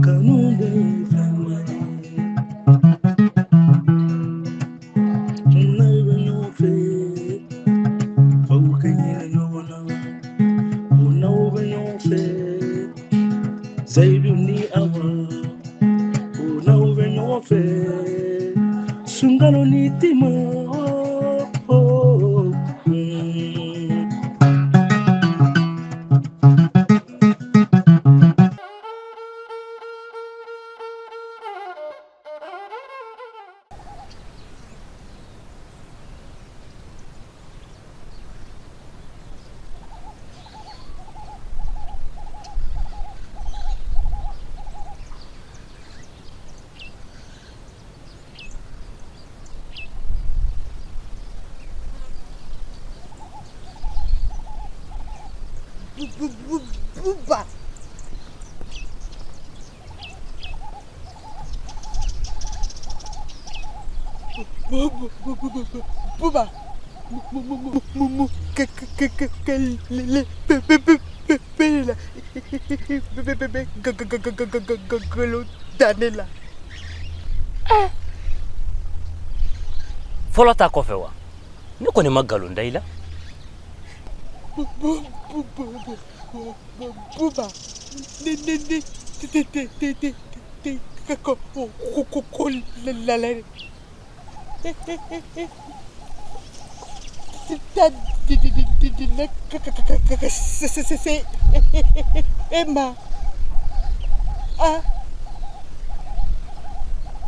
Kanu bɛ fɛn ye. N'aw bɛ ɲɔgɔn fɛ, f'aw ka hinɛ ɲɔgɔn na. Ko n'aw bɛ ɲɔgɔn fɛ, Seyidu ni Awa. Ko n'aw bɛ ɲɔgɔn fɛ, Sunkalo ni Tima. Oh, mm. Buba. Buba. Mu k k k k l p p p p p la b b b b g g g g g g g lo danela. Fɔlɔ ta kɔfɛ wa? Ne kɔni ma nkalon da i la. Buba. Ne ne ne t t t t t t k k o ko ko la la. Ta di di di di ne k k k k k s s s Emma. A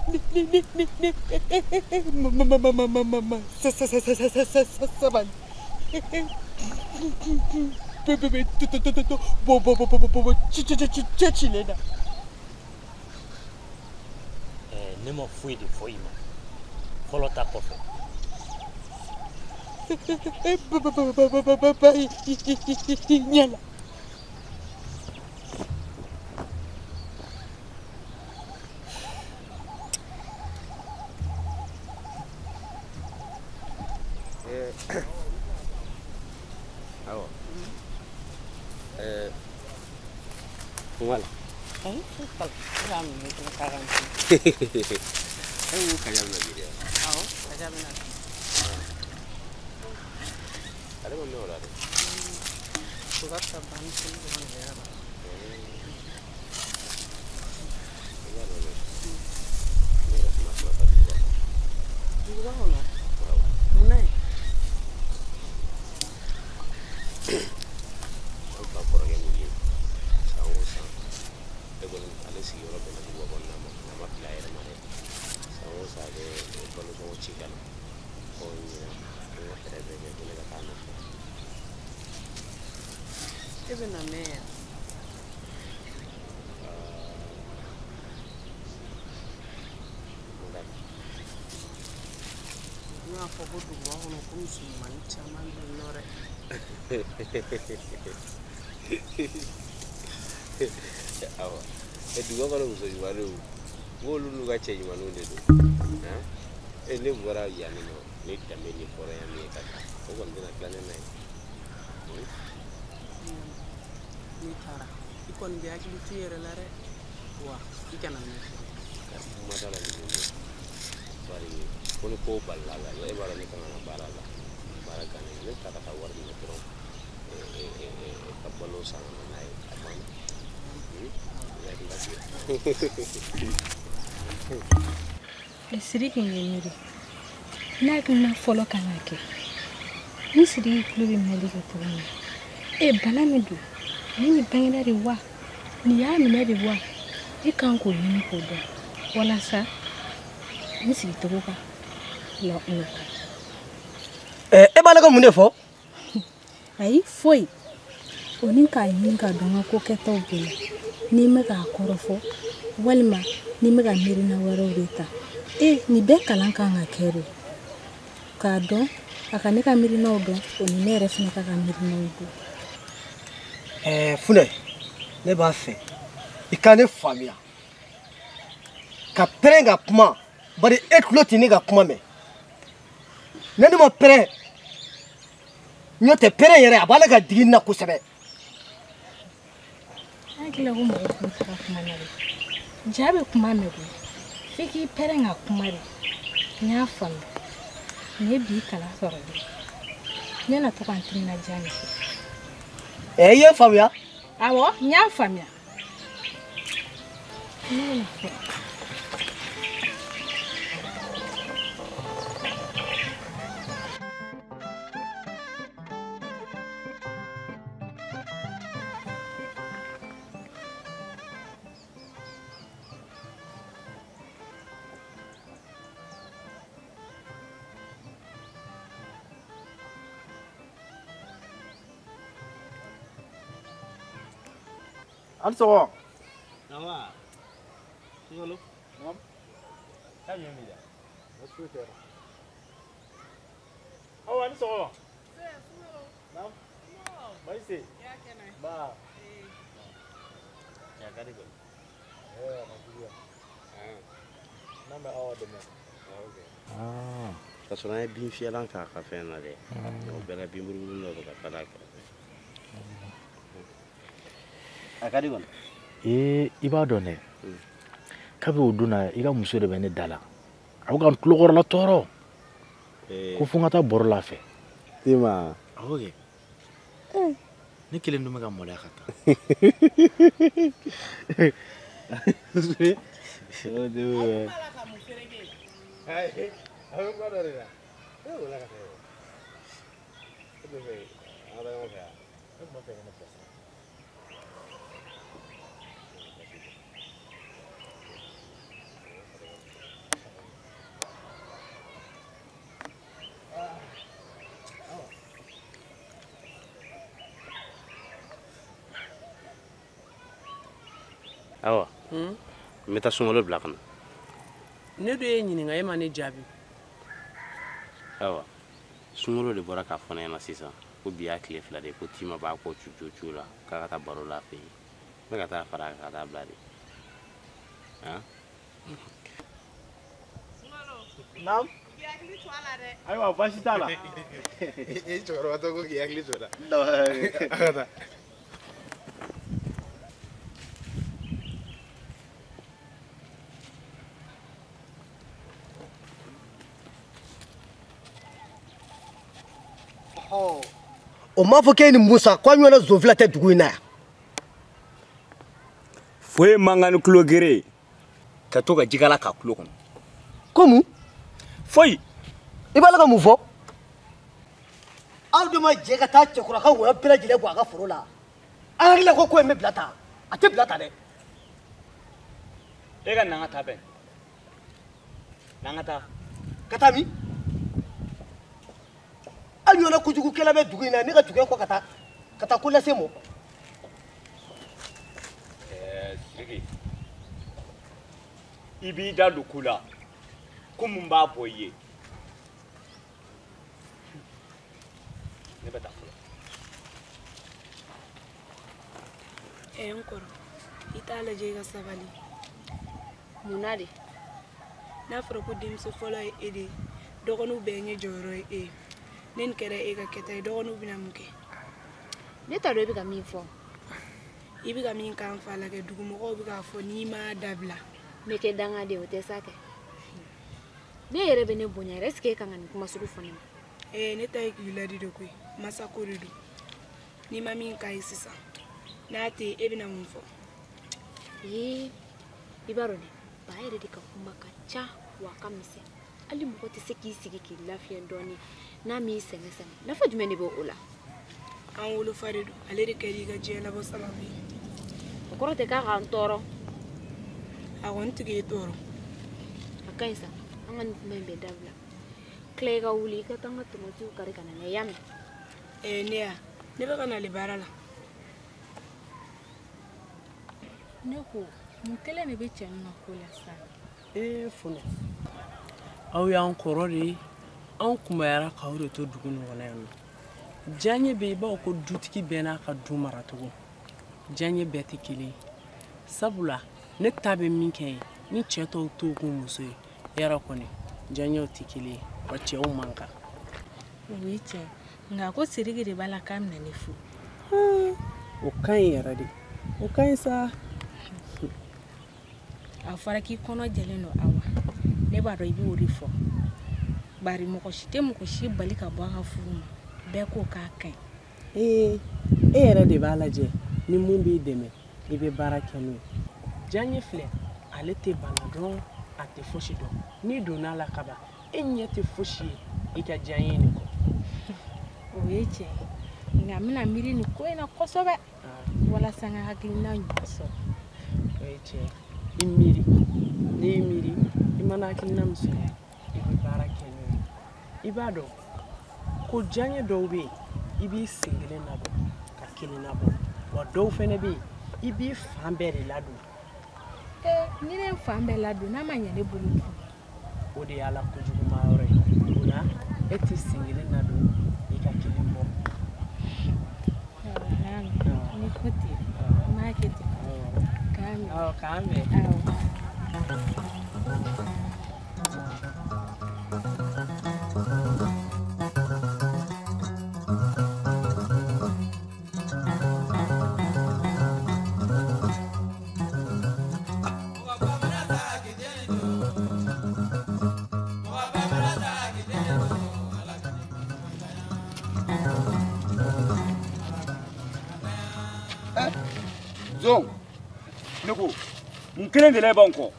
ni ni ni ni ni ma ma ma ma ma ma ma sa sa sa sa sa sa sa sa ba b b b t t t t bo bo bo bo bo bo c c c c c le na. Ne ma foyi de fɔ i ma fɔlɔ ta kɔfɛ. B b b b b b b ɲɛ la. Awɔ. Kuma la. Ayi, foyi t'a la. E b'a minɛ dɔrɔn k'a ka misɛn. E ko kaja bɛna bi dɛ. Awɔ, kaja bɛna bi. Ale ma mɛn o la dɛ. O ka fisa banni seli dɔrɔn de bɛ y'a la. I b'a dɔn dɛ. Ne yɛrɛ tun b'a fɛ ka taa duguba kɔnɔ. Duguba kɔnɔ? Awɔ. Mun na yen? An fa kɔrɔkɛ min bɛ yen, san o san, e kɔni ale sigiyɔrɔ bɛnna duguba kɔnɔna ma, a ma bila a yɛrɛ ma dɛ. San o san a bɛ balo sɔngɔ ci ka na. Ɔ ɲinan, an ka fɛɛrɛ bɛɛ kɛ ko ne ka taa a nɔfɛ. E bɛna mɛn yan? N ka Ne y'a fɔ ko duguba kɔnɔ ko muso ɲumannin caman bɛ yen nɔ dɛ. Awɔ. Duguba kɔnɔ muso ɲumanninw, n k'olu n'u ka cɛ ɲumanninw de don. Han? Ne bɔra yan nɔ ni danbe ni hɔrɔnya min ye ka taa, o kɔni tɛna tila ne na ye. N'i taara, i kɔni bɛ hakili to i yɛrɛ la dɛ. Wa i kana mɛn fɔlɔ. Kuma t'a la ni mun ye. Bari ko ni ko balila la, e b'a dɔn ne kan ka na baara la. Baara gannen ne bɛ taa ka taa wari minɛ dɔrɔn ka balo san ka na n'a ye, a banna. I hakili latigɛ. Sidiki ye miiri n'a hakilina fɔlɔ kan ka kɛ ni Sidiki tulo bɛ minɛli kɛ cogo min na, e bana min don, nin ye bangeda de wa, nin y'a minɛ de wa, e kan k'o ɲini k'o dɔn walasa n sigicogo ka nɔgɔya. E b'a la ka mun de fɔ? Ayi, foyi. O ni k'a ɲini k'a dɔn n ka ko kɛtaw bɛɛ la, n'i bɛ k'a kɔrɔfɔ walima n'i bɛ ka miirina wɛrɛw de ta. E nin bɛɛ kalan kan ka kɛ de k'a dɔn a ka ne ka miirinaw dɔn, o ni ne yɛrɛ fana ka ka miirinaw dɔn. Funɛ, ne b'a fɛ i ka ne faamuya ka pɛrɛn ka kuma, bari e tulo tɛ ne ka kuma mɛn. Ne ne ma pɛrɛn, n'o tɛ pɛrɛn yɛrɛ a b'a la ka digi n na kosɛbɛ. An hakili la ko mɔgɔ tulo tɛ ka kuma na de. Ja bɛ kuma mɛn koyi. F'i k'i pɛrɛn ka kuma de. N y'a faamu. Nin ye bi kalan sɔrɔ de. Ne na to ka n timinadiya nin fɛ. Ɛ i ye n faamuya? Awɔ, n y'a faamuya. Ne bɛna fɔ. An sɔgɔ. Nba. Sungalo. Naam. Taa ɲɛ min da. Baasi foyi tɛ. Awa ni sɔgɔma. Naam. Baasi tɛ yen. Ba. Ya ka di kɔni. A ma juguya. N'an bɛ awa dɛmɛ. Ka sɔrɔ an ye bin fiyɛlan k'a ka fɛn na dɛ. O bɛɛ la binburuburu dɔ bɛ ka falen a kɛrɛfɛ. A ka di kɔni. Ee i b'a dɔn dɛ. Kabi o don na i ka muso de bɛ ne da la. A bɛ ka n tulokɔrɔla tɔɔrɔ. Ko fo n ka taa baro la a fɛ. Tema. Awɔ kɛ. Ne kelen dun bɛ ka maloya ka taa. A bɛ kuma dɔ de la. E wulila ka taa yen. E bɛ fɛ an ka taa ɲɔgɔn fɛ wa? E tun b'a fɛ ka ne bilasira. Awa, n bɛ taa Sunkalo bila ka na. Ne dun ye ɲininka e ma ne jaabi. Awa, Sunkalo de bɔra k'a fɔ ne ɲɛna sisan ko bi y'a tile 2 de ye ko Tima b'a kɔ cu la k'a ka taa baro la a fɛ yen. N bɛ ka taa fara a kan ka taa bila de. Han? Naam. I hakili to a la dɛ. Ayiwa baasi t'a la. E cɛkɔrɔba tɔ ko k'i hakili to a la. A ka taa. O m'a fɔ k'e ni Musa ko an ɲɔgɔnna zonfila tɛ dugu in na yan. Foyi man kan ni tulo gere ka to ka jikala k'a tulo kɔnɔ. Ko mun? Foyi. I b'a la ka mun fɔ? Aw de ma jɛ ka taa cɛkɔrɔba ka wɔyɔ bɛɛ lajɛlen bɔ a ka foro la. An hakili la ko in bɛ bila tan, a tɛ bila tan dɛ. E ka na an ka taa bɛn. N'an ka taa. Ka taa min? Aw ɲɔgɔnna kojugukɛla bɛ dugu in na ne ka tugu e kɔ ka taa ko lase mɔ. Sidiki, i b'i da don ko la ko mun b'a bɔ i ye. Ne bɛ taa fɔlɔ. N kɔrɔ, i t'a lajɛ i ka sabali. Mun na de? N'a fɔra ko denmuso fɔlɔ ye e de ye, dɔgɔninw bɛɛ ɲɛ jɔyɔrɔ ye e ye. Ne nin kɛra e ka kɛta ye, dɔgɔninw bɛna mun kɛ? Ne t'a dɔn i bɛ ka min fɔ. I bɛ ka min k'an fa la kɛ, dugumɔgɔw bɛ k'a fɔ n'i m'a dabila. Ne kɛ dangaden o tɛ sa kɛ. Ne yɛrɛ bɛ ne bonya yɛrɛ, est ce que e kan ka nin kuma sugu fɔ ne ma? Ne ta ye k'i ladi de koyi, masako de don. N'i ma min k'a ye sisan, n'a tɛ yen, e bɛna mun fɔ? Ee, i b'a dɔn dɛ, ba yɛrɛ de ka kuma ka ca wa a ka misɛn. Hali mɔgɔ tɛ se k'i sigi k'i lafiya dɔɔnin n'a m'i sɛgɛn sɛgɛn. Nafa jumɛn de bɛ o la? An wolofa de don, ale de kɛra i ka diɲɛ labɔ sababu ye. O kɔrɔ tɛ k'a k'an tɔɔrɔ. A kɔni tigi ye tɔɔrɔ. A ka ɲi sa, an ka nin kuma in bɛɛ dabila. Tila i ka wuli i ka taa n ka tomatiw kari ka na n'a ye, i y'a mɛn? Ne ya, ne bɛ ka nale baara la. Ne ko, mun kelen de bɛ cɛ ninnu ka ko la sisan? Funɛ, aw y'an kɔrɔ de ye, anw kunbayara k'aw de to dugu nin kɔnɔ yan nɔ. Diyaɲɛ bɛ yen, i b'a fɔ ko dutigi bɛɛ n'a ka du maracogo. Diyaɲɛ bɛɛ tɛ kelen ye. Sabula ne ta bɛ min kɛ ye, ni cɛ tɔw t'o k'u muso ye, yɔrɔ kɔni diyaɲɛw tɛ kelen ye, wa cɛw man kan. O ye tiɲɛ ye, nka ko Sidiki de b'a la k'a bɛna ne furu. O ka ɲi yɛrɛ de, o ka ɲi sa. A fɔra k'i kɔnɔ jɛlen don Awa. Ne b'a dɔn i b'o de fɔ. Bari mɔgɔ si tɛ mɔgɔ si bali ka bɔ a ka furu ma. Bɛɛ ko k'a ka ɲi. Ee, e yɛrɛ de b'a lajɛ ni mun b'i dɛmɛ i bɛ baara kɛ n'o ye. Diyaɲɛ filɛ, ale tɛ bana dɔn, a tɛ fosi dɔn. N'i donna a la kaban, e ɲɛ tɛ fosi ye i ka diyaɲɛ nin kɔ. O ye tiɲɛ ye. Nka n bɛna miiri nin ko in na kosɛbɛ walasa n ka hakilina ɲuman sɔrɔ. O ye tiɲɛ ye. I miiri, n'i y'i miiri, i mana hakilina min sɔrɔ, i bɛ baara kɛ n'o ye. I b'a dɔn ko diyaɲɛ dɔw bɛ yen, i b'i sen kelen ladon ka kelen labɔ, wa dɔw fɛnɛ bɛ yen, i b'i fan bɛɛ de ladon. Ee, ni ne ye fan bɛɛ ladon, n'a ma ɲɛ ne bolo dun? O de y'a la kojuguma yɔrɔ ye. O la, e t'i sen kelen ladon, i ka kelen bɔ. Ni ko ten, n b'a kɛ ten. K'an bɛn. Awɔ, k'an bɛn. Awɔ. Ne ko mun kelen de la e b'anw kɔ?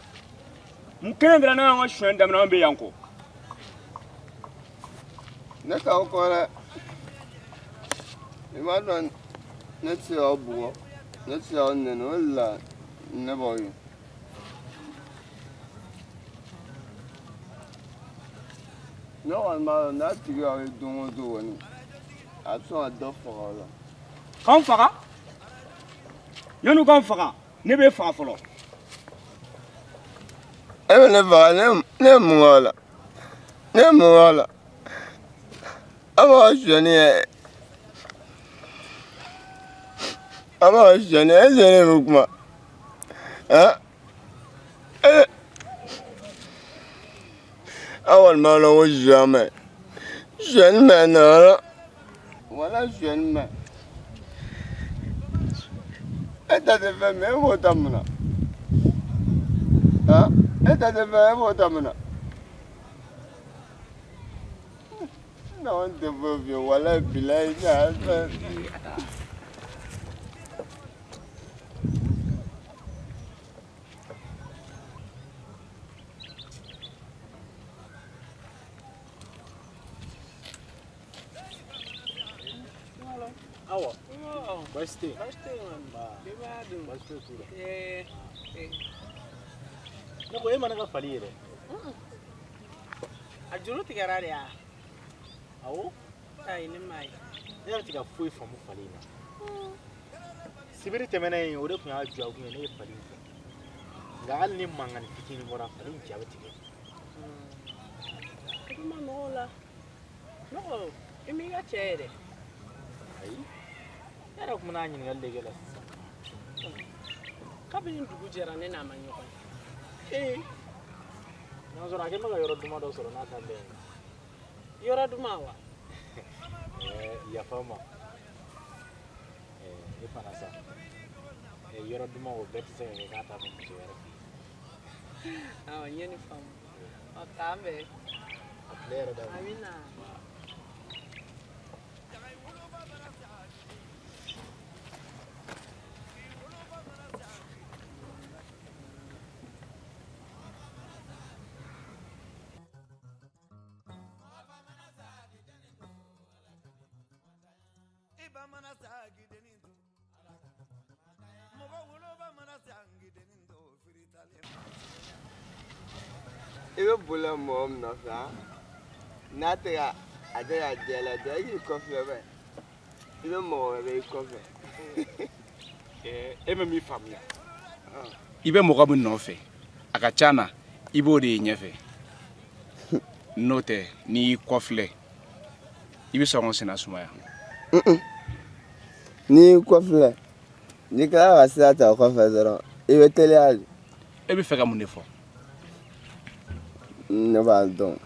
Mun kelen de la n'an y'an ka sonyɛni daminɛ an bɛ yan kɔ? Ne t'aw kɔ dɛ. I b'a dɔn ne tɛ se k'aw bugɔ, ne tɛ se k'aw nɛni, o de la ne b'aw ye. Ne kɔni b'a dɔn n'a tigi y'aw ye don o don kɔni, a bɛ sɔn ka dɔ faga aw la. K'anw faga? Yanni u k'anw faga, ne b'e faga fɔlɔ. E bɛ ne faga, ne ye mun k'aw la? Ne ye mun k'aw la? Aw b'a ka sonyɛni kɛ. Aw b'a ka sonyɛni kɛ, est ce que ne bɛ kuma? Han? Aw kɔni b'a dɔn ko suya man ɲi. Sonyɛni man ɲi nɔ. Wala sonyɛni man ɲi. E ta tɛ fɛn min ye, e b'o ta mun na? Han? E ta tɛ fɛn ye, e b'o ta mun na? Ne kɔni tɛ foyi f'i ye, walayi bilayi ne y'a fɛn. Awa. Baasi tɛ yen. Baasi tɛ yen kɔni. Denbaya dun? Baasi foyi t'u la. Ne ko e ma ne ka fali ye dɛ. A juru tigɛra de ya? Awɔ. Ayi, ne m'a ye. Ne yɛrɛ tɛ ka foyi faamu fali in na. Sibiri tɛmɛnen in, o de tun y'a jɔ a kun ye, ne ye fali in fɛ. Nka hali ni mankanni fitinin bɔra, fali in ja bɛ tigɛ. I ma nɔgɔ o la. Nɔgɔ, i m'i ka cɛ ye dɛ. Ayi. Ne yɛrɛ tun bɛna ɲininkali de kɛ la sisan. Kabini dugu jɛra ne n'a ma ɲɔgɔn ye. Ee, n'a sɔrɔ a kɛlen bɛ ka yɔrɔ duman dɔ sɔrɔ n'a ta bɛɛ ye. Yɔrɔ duman wa? Yafa n ma. E fana sa. Yɔrɔ duman o bɛɛ tɛ se ka kɛ k'a ta fɔ muso wɛrɛ fɛ yen. Awɔ, n ye nin faamu. Ɔ, k'an bɛn. A tile yɛrɛ da. Amina. I bɛ bolila mɔgɔ min nɔfɛ han, n'a tɛ ka a tɛ ka diya i la dɔrɔn, e k'i kɔfilɛ bɛ, i bɛ mɔgɔ wɛrɛ i kɔfɛ. E bɛ min faamuya, i bɛ mɔgɔ min nɔfɛ, a ka ca na, i b'o de ye ɲɛfɛ. N'o tɛ, n'i y'i kɔfilɛ, i bɛ sɔn k'o senna sumaya. N'i y'i kɔfilɛ, n'i tilala ka sira ta o kɔfɛ dɔrɔn, i bɛ teliya de. E bɛ fɛ ka mun de fɔ? Ne b'a dɔn,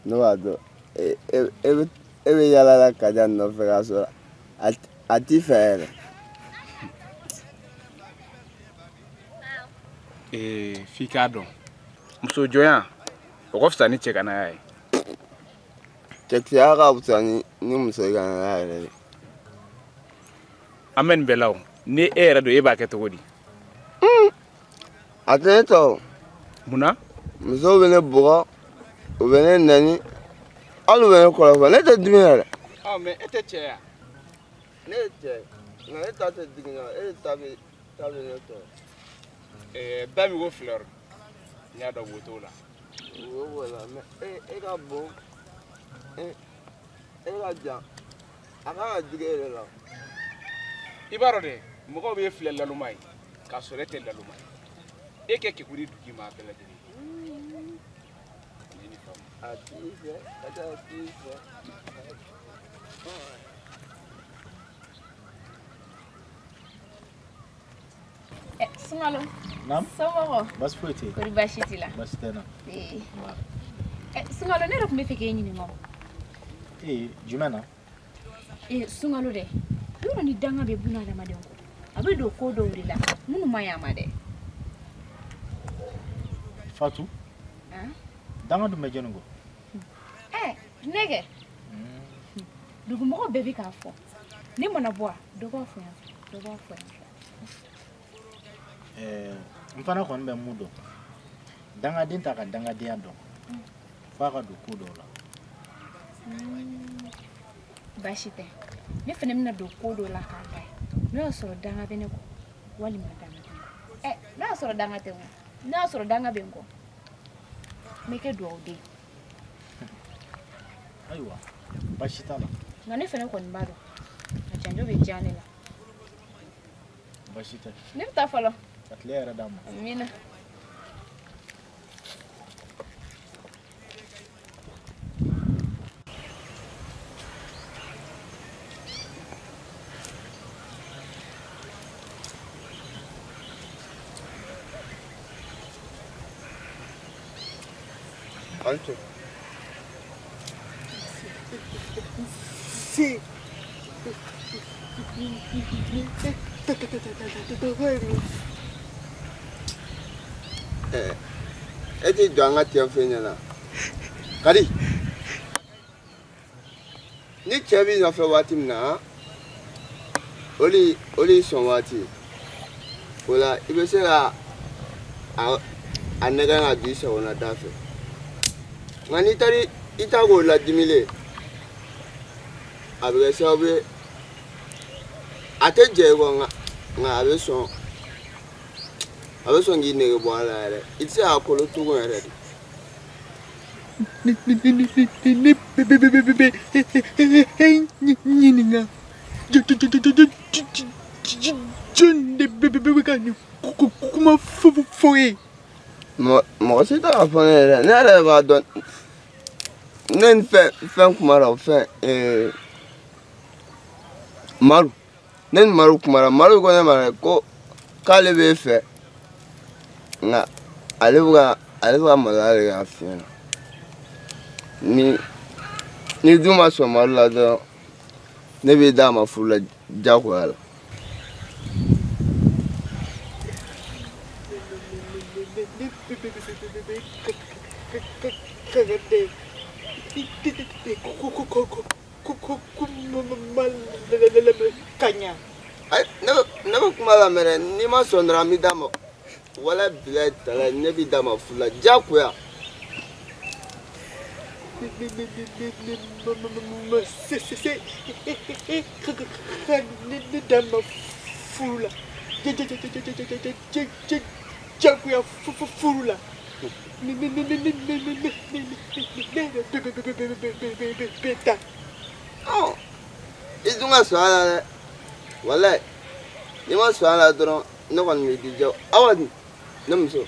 ne b'a dɔn. E bɛ yaala la Kaja nɔfɛ k'a sɔrɔ a t'i fɛ yɛrɛ. F'i k'a dɔn muso jɔnya o ka fisa ni cɛganaya ye. Cɛkisɛya ka fisa ni muso ganaya yɛrɛ de. An bɛ nin bɛɛ la o, ni e yɛrɛ don e b'a kɛ cogo di? A tɛ ne ta o. Mun na? Musow bɛ ne bugɔ, u bɛ ne nɛni, hali u bɛ ne kɔrɔfɔ, ne tɛ dimi yɛrɛ. Ɔ mais e tɛ cɛ ye wa? Ne ye cɛ ye, nka ne ta tɛ digi na, e de ta bɛ ne tɔɔrɔ. Da min ko fleur, n y'a dɔn wo t'o la. Wo b'o la mais e ka bon, e ka jan, a kan ka digi e yɛrɛ la. I b'a dɔn dɛ, mɔgɔw b'e filɛ laloma ye k'a sɔrɔ e tɛ laloma ye. E kɛ kekun ni dugu ma a bɛɛ lajɛlen. A t'i fɛ, a t'i fɛ. Sunkalo. Naam. Somɔgɔw. Baasi foyi tɛ yen. Kɔri baasi t'i la? Baasi tɛ n na. Sunkalo, ne yɛrɛ tun bɛ fɛ k'e ɲininka o. Jumɛn na? Sunkalo dɛ, yɔrɔ ni danga bɛ buna hadamaden kɔ, a bɛ don ko dɔw de la minnu man ɲi a ma dɛ. Fatu. Danga dun bɛ jɔnni kɔ? Ne kɛ. Dugumɔgɔw bɛɛ bɛ k'a fɔ. Ne mana bɔ a, dɔ b'a fɔ yan fɛ, dɔ b'a fɔ yan fɛ. N fana kɔni bɛ mun dɔn, dangaden t'a ka dangadenya dɔn f'a ka don ko dɔw la. Baasi tɛ, ne fana bɛna don ko dɔw la k'a lajɛ n'o y'a sɔrɔ danga bɛ ne kɔ walima danga tɛ n kɔ. N'o y'a sɔrɔ danga tɛ n kɔ, n'o y'a sɔrɔ danga bɛ n kɔ, n bɛ kɛ dugawuden. Ayiwa, baasi t'a la. Nka ne fana kɔni b'a dɔn a janjo bɛ diya ne la. Baasi tɛ. Ne bɛ taa fɔlɔ. Ka tile yɛrɛ d'a ma. Amiina. Alto. Si. E t'i jɔ an ka cɛ fɛ ɲɛna. Kadi. Ni cɛ b'i nɔfɛ waati min na, o de y'i sɔn waati. O la i bɛ se ka a nɛgɛn ka don i sagona da fɛ. Nka n'i taara i ta k'o ladimilen, a bɛ kɛ sababu ye a tɛ jɛ i kɔ nka a bɛ sɔn k'i nege bɔ a la yɛrɛ. I tɛ se k'a kolo tugun yɛrɛ de. Ne bɛ ɲininka jɔn de bɛ ka nin kuma fɔ ye? Mɔgɔ si tɛ k'a fɔ ne yɛrɛ, ne yɛrɛ b'a dɔn ne ni fɛn kumara o fɛn Maru, ne ni Maru kumara, Maru ko ne ma ko k'ale b'e fɛ nka ale bɛ ka maloya de k'a f'i ɲɛna. Ni dun ma sɔn Maru la dɔrɔn ne b'i d'a ma furu la diyagoya la. Ne bɛ kuma lamɛn dɛ, n'i ma sɔn dɔrɔn an b'i d'a ma wala bilayi talayi ne b'i d'a ma furu la diyagoya. Ne d'a ma furu la diyagoya furu la. Ne bɛ taa. I dun ka sɔn a la dɛ, walayi n'i ma sɔn a la dɔrɔn ne kɔni b'i di diya. Awa dun ne muso.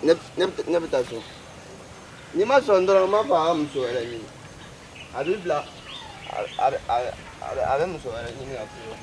Ne bɛ taa so. N'i ma sɔn dɔrɔn n b'a fɔ a ka muso wɛrɛ ɲini. A b'i bila a bɛ muso wɛrɛ ɲini ka furu.